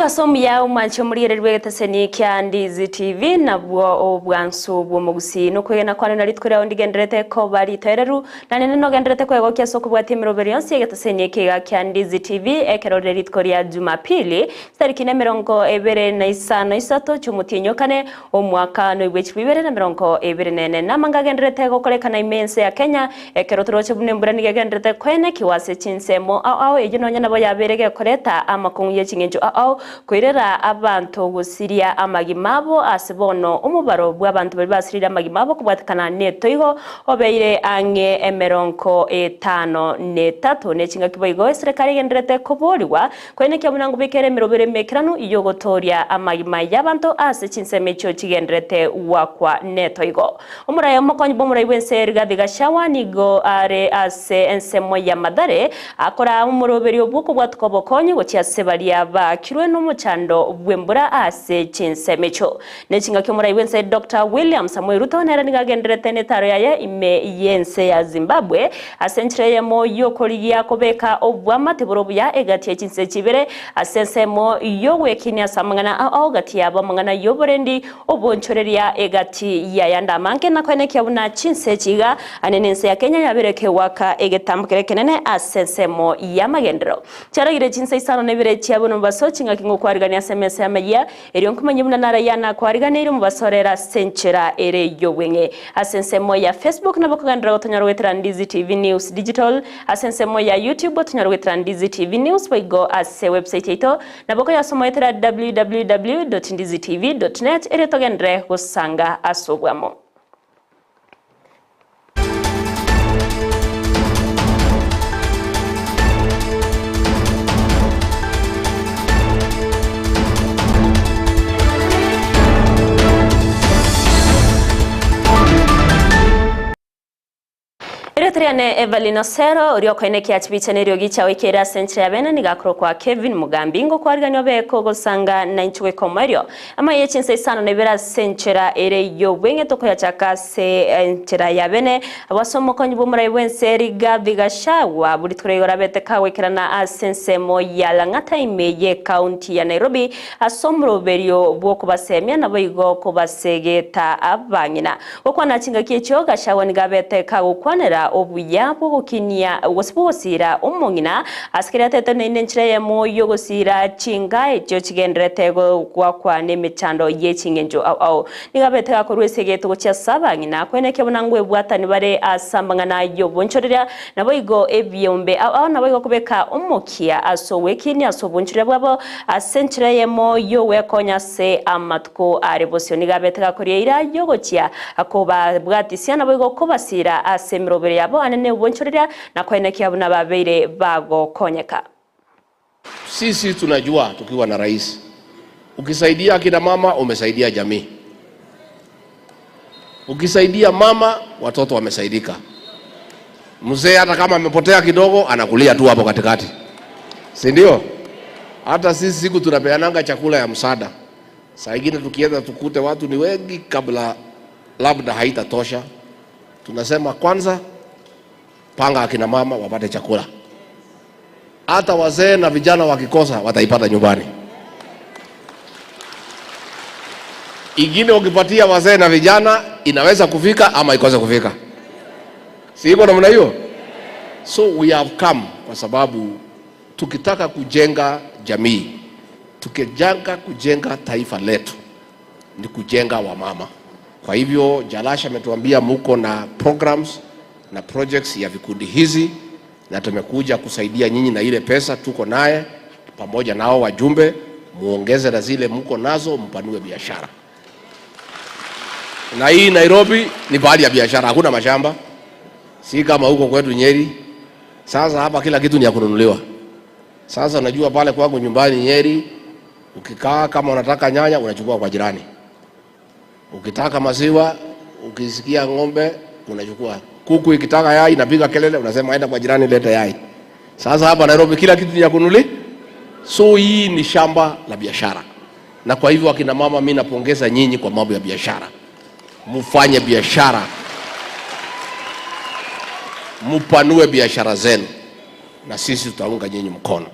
Omogaso omuya omwanche omorigereria bw'egeteseni kia Ndizi TV nabwo obwansu bw'omogusii. Nokwegena kwane na rituko riao ndigendererete koba ritoereru, na nende nogendererete kwegokia ase okobwatia emeroberi yonsi y'egeteseni eke iga kia Ndizi TV ekero rire rituko ria Jumapili, chitariki nemerongo ebere na isano isato chi'omotienyi o kane, Omwaka noibwe chilifu ibere na emerongo ebere na ene namanga agendererete gokorekana ime ense ya Kenya, ekero toroche buna embura nigo egendererete koenekigwa ase chinsemo ao ao eyio nonya nabo yabeire gekoreta amakong'u ye ching'encho ao ao koirera abanto gosiria amagima abo ase bono omobaro bw'abanto baria basirire amagima abo kobwatekana netoigo obeire ang'e emerongo etano na etato ne chingaki boigo eserekari egendererete koborigwa Koenekia buna ngobekere emerobero emekeranu y'ogotooria amagima y'abanto ase chinsemo echio chigendererete goakwa netoigo. Omorai omokonyi bw'omorai bw'ense Rigathi Gachagua nigo are ase ensemo ya Mathare akoraa omoroberio bw'okobwatuka obokonyi gochia ase baria baakirwe nomochando bw'embura ase chinsemo echio. Nechingaki omorai bw'ense Doctor William Samoei Ruto nere nigo agendererete netaro yaye ime y'ense ya Zimbabwe ase enchera eyemo y'okorigia kobeka obwamate bore obuya egati ye chinse chibere ase ensemo y'ogwekinia ase amang'ana ao gati yabo amang'ana y'oborendi obonchoreria egati y'ayande amange na koenekia buna chinse echi iga ane nense ya Kenya yabeire kegoaka egetambo kere ekenene ase ensemo y'amagenderero. Chiaragire chinsa isano na ibere chia bono mobaso chingaki ngokwarigania ase emesa y'amayia Erio nkomanye buna narayia nakwariganeire omobaso orere ase enchera ere y'obweng'e. Ase ensemo ya Facebook nabo okogenderera gotonyora goetera Ndizi TV News Digital, ase ensemo ya YouTube otonyore goetera Ndizi TV News boigo ase website yaito nabo okoyasoma goetera www.ndizitv.net erio togenderere gosanga ase obwamo. Erieta riane Evelyn Osero, oria okoenekia chibicha na eriogi chiao ekeire ase enchera ya bene nigo akorokwa Kevin Mugambi. Ngokwarigania obe kogosanga nainche goika omoerio. Amaya ye chinsa isano na ibere ase enchera ere y'obweng'e tokoyachaka ase enchera ya bene. Abwo ase omokonyi bw'omorai bw'ense Rigathi Gachagua buri rituko rigoro abete kagoikerana ase ensemo ya Lang'ata ime y'ekaunti ya Nairobi ase omoroberio bw'okobasemia naboigo kobasegeta abang'ina. Gokwana chingaki echio Gachagua nigo abete kagokwanera obuya bw'ogokinia gose bw'ogosiira omong'ina ase keria atete naende enchera eyemo y'ogosiira chinga echio chigendererete goakwa nemechando ye ching'encho ao ao. Nigo abete gakorwa ase egeto gochia ase abang'ina koenekia buna ngwebwatani bare ase amang'ana y'obonchoreria naboigo ebiombe ao ao naboigo kobeka omokia ase ogwekinia ase obonchoreria bwabo ase enchera eyemo y'ogwekonya ase amatuko are bosio. Nigo abete gakoria eira y'ogochia kobabwatisia naboigo kobasiira ase emerobero yabo ane nobonchoreria na koenekia buna babeire bagokonyeka. Sisi tunajua tukiwa na rais, ukisaidia akina mama umesaidia jamii, ukisaidia mama watoto wamesaidika. Mzee hata kama amepotea kidogo anakulia tu hapo katikati, si ndio? Hata sisi siku tunapeananga chakula ya msaada, saa ingine tukienda tukute watu ni wengi, kabla labda haitatosha, tunasema kwanza panga akina mama wapate chakula. Hata wazee na vijana wakikosa wataipata nyumbani. Ingine ukipatia wazee na vijana inaweza kufika ama ikose kufika, si iko namna hiyo? So we have come kwa sababu tukitaka kujenga jamii, tukijenga kujenga taifa letu ni kujenga wamama. Kwa hivyo Jalasha ametuambia muko na programs na projects ya vikundi hizi, na tumekuja kusaidia nyinyi na ile pesa tuko naye pamoja nao wajumbe, muongeze na zile mko nazo, mpanue biashara. Na hii Nairobi ni pahali ya biashara, hakuna mashamba, si kama huko kwetu Nyeri. Sasa hapa kila kitu ni ya kununuliwa. Sasa unajua pale kwangu nyumbani Nyeri, ukikaa kama unataka nyanya unachukua kwa jirani, ukitaka maziwa, ukisikia ng'ombe unachukua, kuku ikitaka yai inapiga kelele, unasema enda kwa jirani leta yai. Sasa hapa Nairobi kila kitu ni ya kunuli. So hii ni shamba la biashara, na kwa hivyo akina mama, mimi napongeza nyinyi kwa mambo ya biashara. Mfanye biashara, mpanue biashara zenu, na sisi tutaunga nyinyi mkono.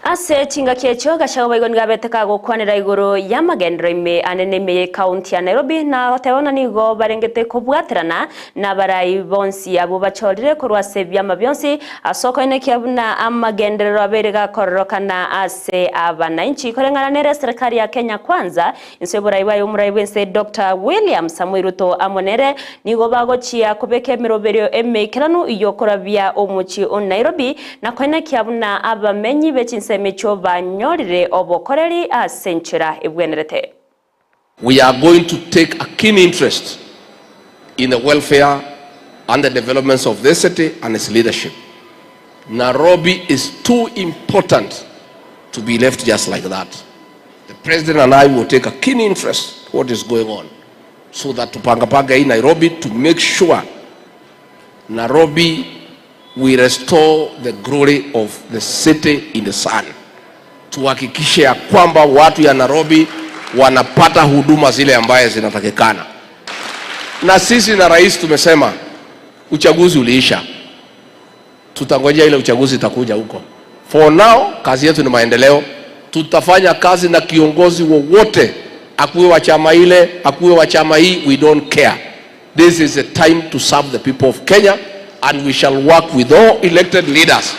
Ase chingaki echio, Gachagua boigo nigo abete kagokwanera igoro y'amagenderero ime anene ime y'ecounty ya Nairobi na goteba buna nigo barengete kobwaterana nabarai bonsi abwo bachorire korwa ase ebiama bionsi ase okoenekia buna amagenderero abeire gakororokana ase abanainchi. Koreng'ana nere eserekari ya Kenya Kwanza Inse y'oborai bwaye omorai bw'ense Doctor William Samoei Ruto amo nere nigo bagochia kobeka emeroberio emeikeranu y'okorabia omochie o Nairobi na koenekia buna abamenyi be chinsemo echio banyorire obokoreri ase enchera ebwenerete. We are going to take a keen interest in the welfare and the developments of this city and its leadership. Nairobi is too important to be left just like that. The president and I will take a keen interest what is going on so that tupangapanga hii Nairobi to make sure Nairobi we restore the glory of the city in the sun. Tuhakikishe ya kwamba watu ya Nairobi wanapata huduma zile ambaye zinatakikana. Na sisi na rais tumesema uchaguzi uliisha, tutangojea ile uchaguzi itakuja huko. For now kazi yetu ni maendeleo. Tutafanya kazi na kiongozi wowote, akuwe wa chama ile, akuwe wa chama hii, we don't care. This is a time to serve the people of Kenya and we shall work with all elected leaders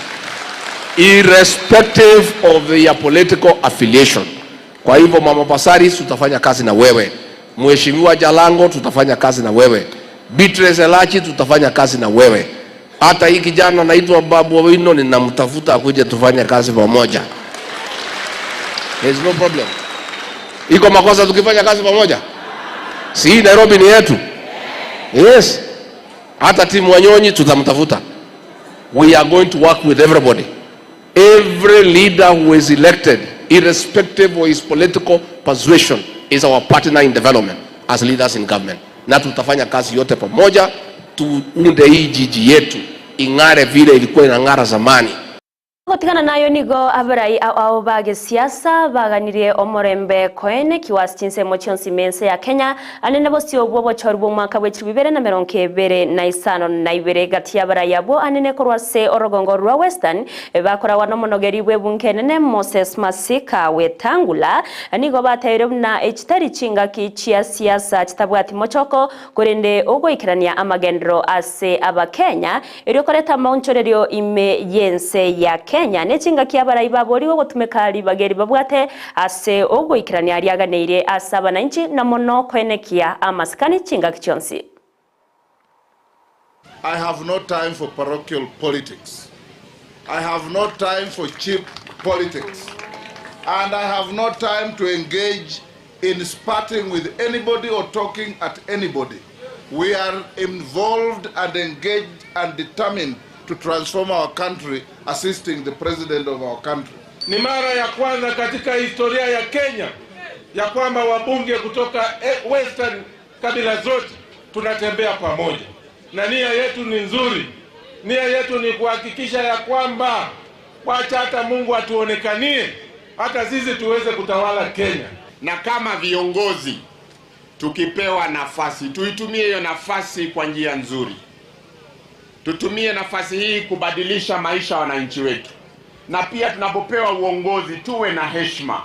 irrespective of their political affiliation. Kwa hivyo Mama Passaris, tutafanya kazi na wewe. Mheshimiwa Jalango, tutafanya kazi na wewe. Beatrice Elachi, tutafanya kazi na wewe. Hata hii kijana naitwa Babu Owino ninamtafuta akuje tufanye kazi pamoja. There is no problem. Iko makosa tukifanya kazi pamoja? Si hii Nairobi ni yetu? Yes. Hata Tim Wanyonyi tutamtafuta. We are going to work with everybody. Every leader who is elected, irrespective of his political persuasion, is our partner in development as leaders in government. Na tutafanya kazi yote pamoja, tuunde hii jiji yetu ing'are vile ilikuwa inang'ara zamani. Gotigana nayo nigo abarai ao ao ba gesiasa baganirie omorembe koenekiwa ase chinsemo chionsi ime ense ya Kenya anene bosio bw'obochori bw'omwaka bwe chilifu ibere na merongo ebere na isano na ibere gati y'abarai abwo anene korwa ase orogongo rwa Western bakoragwa nomonogeri bw'ebunge enene Moses Masika Wetangula nigo bateire buna echitari chingaki chia siasa chitabwati mochoko korende ogoikerania amagenderero ase abakenya Erio koreta amaonchorerio ime y'ense ya Kenya, ne chingaki abarai baborigwe gotumeka ribaga eri babwate ase ogoikerania aria aganeirie ase abananchi, na mono koenekia amasikani chingaki chionsi. I have no time for parochial politics. I have no time for cheap politics. And I have no time to engage in sparting with anybody or talking at anybody. We are involved and engaged and determined to transform our country assisting the president of our country. Ni mara ya kwanza katika historia ya Kenya ya kwamba wabunge kutoka Western kabila zote tunatembea pamoja, na nia yetu ni nzuri. Nia yetu ni kuhakikisha ya kwamba wacha hata Mungu atuonekanie hata sisi tuweze kutawala Kenya. Na kama viongozi tukipewa nafasi, tuitumie hiyo nafasi kwa njia nzuri. Tutumie nafasi hii kubadilisha maisha ya wananchi wetu, na pia tunapopewa uongozi tuwe na heshima.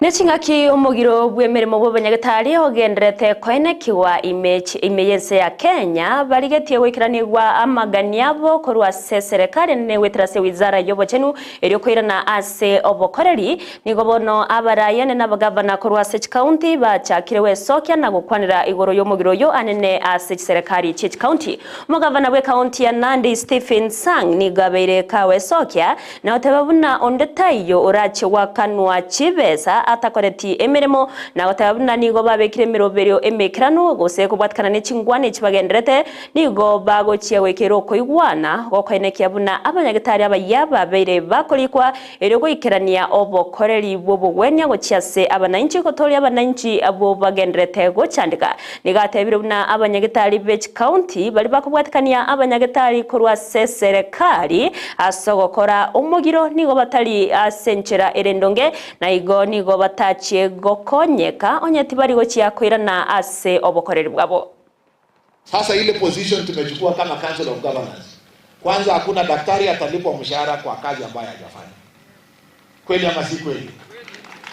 Ne ching'aki omogiro bw'emeremo bw'obanyagetari ogendererete koenekigwa ime ime y'ense ya Kenya barigetie goikeranigwa amagani abo korwa ase eserekari enene goetera ase wizara y'obochenu erio koirana ase obokoreri nigo bono abarayane na abagavana korwa ase chikaunti bachakire gwesokia na gokwanera igoro y'omogiro oyo anene ase chiserekari chie chikaunti. Omogavana bw'ekaunti ya Nandi Stephen Sang nigo abeire kawesokia na goteba buna onde taiyo orache goakanwa chibesa atakoreti emeremo, na goteba buna nigo babekire emeroberio emeikeranu gose kobwatikana ne chingwana echi bagenderete, nigo bagochia goikera okoigwana gokoenekia buna abanyagetari abayia babeire bakorikwa erio goikerania obokoreri bw'obogwenia gochia ase abanainchi gotoria abanainchi abwo bagenderete gochandeka. Nigo atebire buna abanyagetari be chikaunti baria bakobwatikania abanyagetari korwa ase eserekari ase ogokora omogiro nigo batari ase enchera ere endonge, na igo nigo batachie gokonyeka onye tibari gochia koirana ase obokoreri bwabo. Sasa ile position tumechukua kama Council of Governors. Kwanza hakuna daktari atalipwa mshahara kwa kazi ambayo hajafanya. Kweli ama si kweli?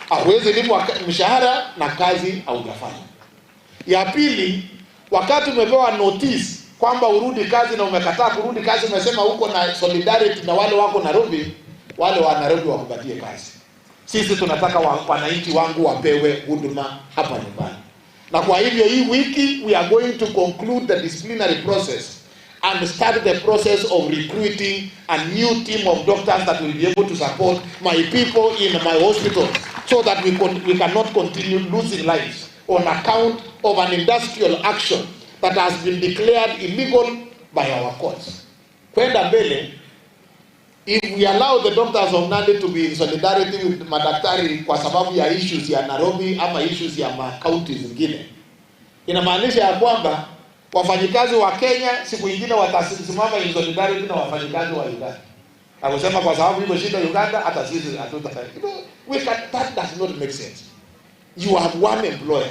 Hawezi lipwa mshahara na kazi haujafanya. Ya pili, wakati umepewa notice kwamba urudi kazi na umekataa kurudi kazi, umesema uko na solidarity na wale wako Nairobi, wale wa Nairobi wakupatie kazi. Sisi tunataka wananchi wangu wapewe huduma hapa nyumbani, na kwa hivyo hii wiki we are going to conclude the disciplinary process and start the process of recruiting a new team of doctors that will be able to support my people in my hospitals so that we, con we cannot continue losing lives on account of an industrial action that has been declared illegal by our courts. Kwenda mbele, if we allow the doctors of Nandi to be in solidarity with madaktari kwa sababu ya issues ya Nairobi ama issues ya ma county zingine, inamaanisha ya kwamba wafanyikazi wa Kenya siku ingine watasimama in solidarity na wafanyikazi wa Uganda. Akusema kwa sababu iko shida Uganda, hata sisi hatutafanya. You know, we can, that does not make sense. You have one employer.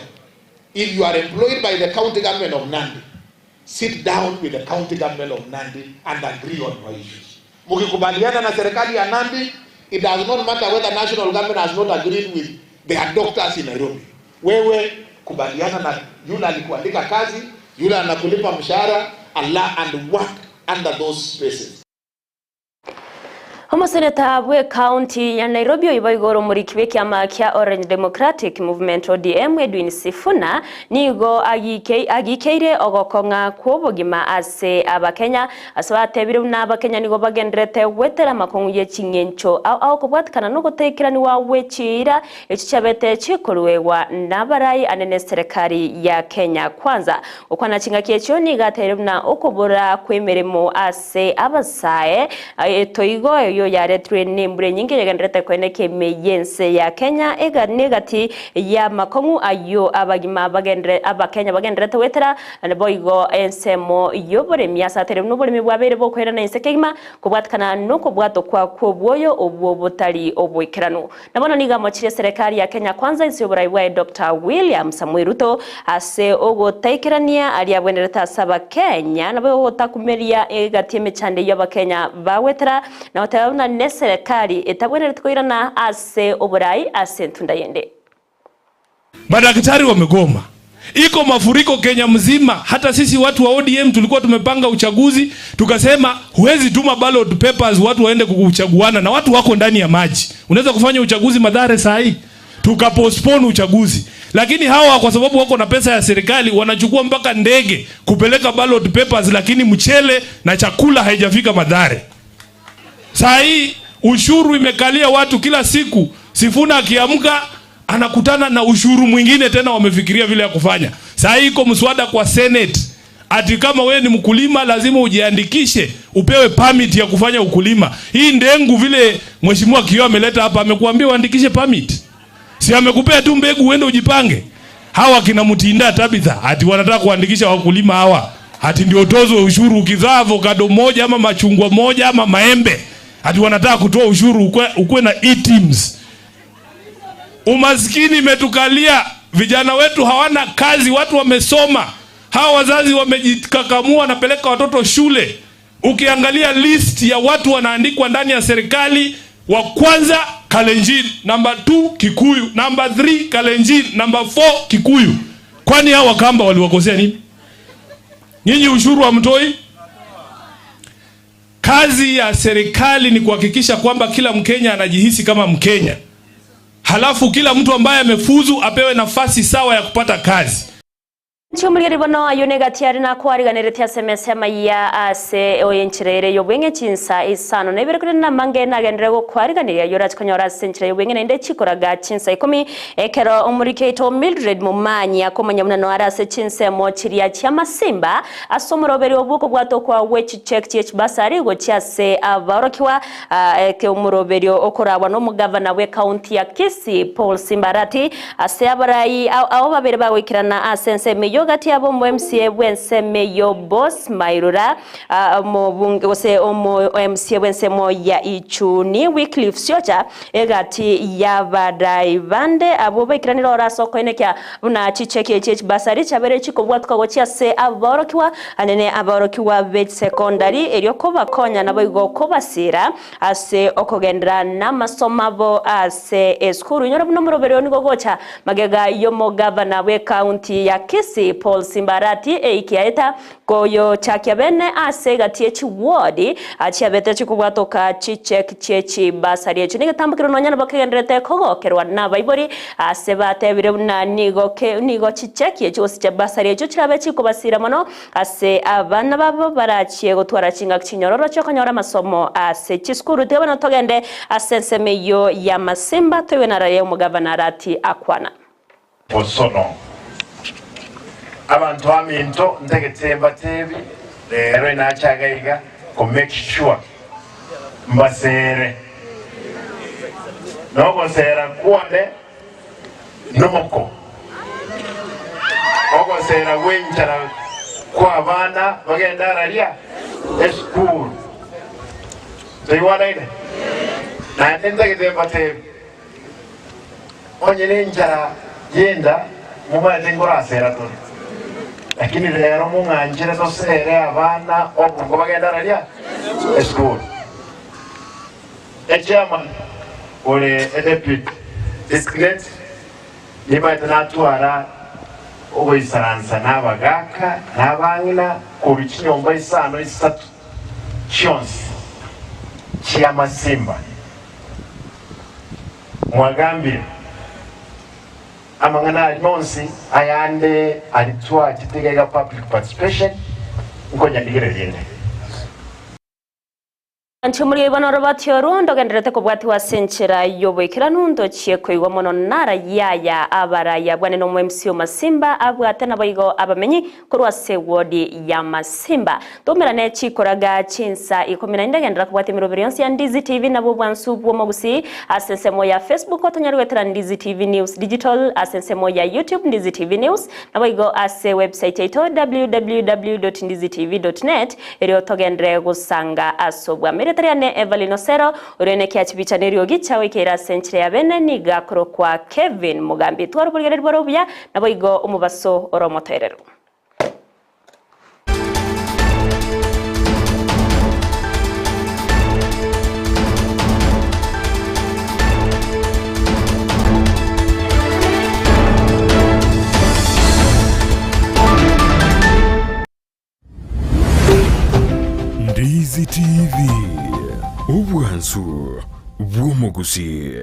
If you are employed by the county government of Nandi, sit down with the county government of Nandi and agree on your issues. Mkikubaliana na serikali ya Nandi, it does not matter whether national government has not agreed with their doctors in Nairobi. Wewe kubaliana na yule alikuandika kazi, yule anakulipa mshahara, Allah and work under those spaces. Omoseneta bwe county ya Nairobi oiba igoro omoriki bw'ekiama kia Orange Democratic Movement ODM Edwin Sifuna nigo agikeire ogokong'a kw'obogima ase abakenya ase batebire buna abakenya nigo bagenderete gwetera amakong'u ye ching'encho ao ao kobwatikana nogotekeraniwa gwe chiira echi chiabete chikoruegwa nabarai anene serikali ya Kenya Kwanza. Gokwana chingaki echio nigo ateire buna okobora kw'emeremo ase abasae etoigo eyo yaretirwe nembura enyinge yagenderete kweneka ime y'ense ya Kenya ega negati ya makong'u ayo abagima bagendere abakenya bagenderete gwetera boigo ensemo y'oboremi ase atere buna oboremi bwabeire bokoirana ense kegima kobwatikana nokobwato kwa kw'obwoyo obwo botari oboikeranu. Na bono nigo amochirie serikali ya Kenya Kwanza ense y'oborai bwaye Dr. William Samoei Ruto ase ogotaikerania aria abwenerete ase abakenya nabo ogotakumeria egati emechando eywo abakenya bagwetera na goteba buna ne serikali etabwenerete koirana ase oborai ase entunda yende. Madaktari wamegoma, iko mafuriko Kenya mzima. Hata sisi watu wa ODM tulikuwa tumepanga uchaguzi, tukasema huwezi tuma ballot papers watu waende kuchaguana na watu wako ndani ya maji. Unaweza kufanya uchaguzi Mathare saa hii? Tukapostpone uchaguzi, lakini hawa kwa sababu wako na pesa ya serikali wanachukua mpaka ndege kupeleka ballot papers, lakini mchele na chakula haijafika Mathare. Saa hii ushuru imekalia watu kila siku. Sifuna akiamka anakutana na ushuru mwingine tena, wamefikiria vile ya kufanya. Saa hii iko mswada kwa Senate ati kama wewe ni mkulima lazima ujiandikishe upewe permit ya kufanya ukulima. Hii ndengu vile mheshimiwa Kioo ameleta hapa, amekuambia uandikishe permit, si amekupea tu mbegu uende ujipange? Hawa kina Mutinda Tabitha ati wanataka kuandikisha wakulima hawa ati ndio utozwe ushuru ukizaa avocado moja ama machungwa moja ama maembe, ati wanataka kutoa ushuru ukwe na e-teams. Umaskini imetukalia, vijana wetu hawana kazi, watu wamesoma, hawa wazazi wamejikakamua, wanapeleka watoto shule. Ukiangalia list ya watu wanaandikwa ndani ya serikali, wa kwanza Kalenjin, number 2 Kikuyu, number 3 Kalenjin, number 4 Kikuyu. Kwani hao Wakamba waliwakosea nini? Nyinyi ushuru hamtoi? Kazi ya serikali ni kuhakikisha kwamba kila Mkenya anajihisi kama Mkenya. Halafu kila mtu ambaye amefuzu apewe nafasi sawa ya kupata kazi. Nchiomorigeri bono ayio negati are nakwariganeretie ase emesa amaiya ase oyenchera ere y'obweng'e chinsa isano na ibere kore namange nagenderere gokwariganeria ayio orache konyora ase enchera y'obweng'e naende chikoraga chinsa ikomi ekero omoriki oito Mildred Momanyi akomanya buna noare ase chinsemo chiria chi'amasimba ase omoroberi obwo okobwata okwa gwe chicheck chi'echibasari gochia ase abaorokiwa eke omoroberio okoragwa n'omogavana bw'ecounty ya Kisii Paul Simba Arati ase abarai ao babere bagoikerana ase ensemo eyio. ayio gati yabo omo MCA bw'ensemo eyio Boss Mairura, omobunge gose omo MCA bw'ensemo ya Ichuni Wycliffe Siocha egati y'abarai bande abwo baikeranire oro ase okoenekia buna chicheki echi echibasari chiabeire chikobwatuka gochia ase aborokigwa anene aborokigwa be chisekondari erio kobakonya naboigo kobasira ase okogenderera namasomo abo ase esukuru. Inyora buna omoroberi oyo nigo ogocha magega y'omogavana bw'ekaunti ya Kisii Paul Simba Arati eiki yaeta koyochakia bene ase egati ye chiward chiabete chikobwatoka chicheki chie chibasari. Echio negetambokero nonya nabo kegendererete kogokerwa nabaibori ase batebire buna nigo nigo chicheki echio gose chibasari echio chirabe chikobasira mono Ase abana babo barachie gotwara chingaki chinyororo chi'okonyora amasomo ase chisukuru. Tiga bono togende ase ensemo eyio y'amasimba toigwe nararia omogavana Arati akwana. Osono. Abanto baminto ntagete mbatebi rero inache iga iga ko make sure mbasere. Nogosera kwone Noko ogosera gw'enchara kw'abana bagende araria esukuru. Toigwanaine? Naende ntagete mbatebi, onye nenchara y'enda momaete nkorasera tore, lakini rero mong'anchere tosere abana obongo bagende araria esukuru. Echairman ore edeputy designate nimaete natwara ogoisaransa na abagaka na abang'ina korwa chinyomba isano isato chionsi chi'amasimba. Mwagambire amang'ana aria onsi ayande aria twachete iga iga public participation nkonyandigereria inde. Inche omorwoti bono oroboti orwo ndogendererete kobwatigwa ase enchera y'oboikeranu, ndochie koigwa mono nara yaya abaraya bwane na omo-MC o Masimba abwate naboigo abamenyi korwa ase ewodi ya Masimba. Toumerane chikoraga chinsa ikomi na inde genderera kobwatia emeroberi yonsi ya Ndizi TV nabwo obwansu bw'omogusii ase ensemo ya Facebook otonyare goetera Ndizi TV News Digital ase ensemo ya YouTube Ndizi TV News Naboigo ase website yaito www.ndizitv.net erio togenderere gosanga ase obwamo. Erieta riane Evelyn Osero, oria one kiachibicha neriogi chiagoikeire ase enchera ya bene nigo akorokwa Kevin Mugambi. Twara oborigereria bore obuya, naboigo omobaso ore omotoereru. Ndizi TV, obwansu bw'omogusii.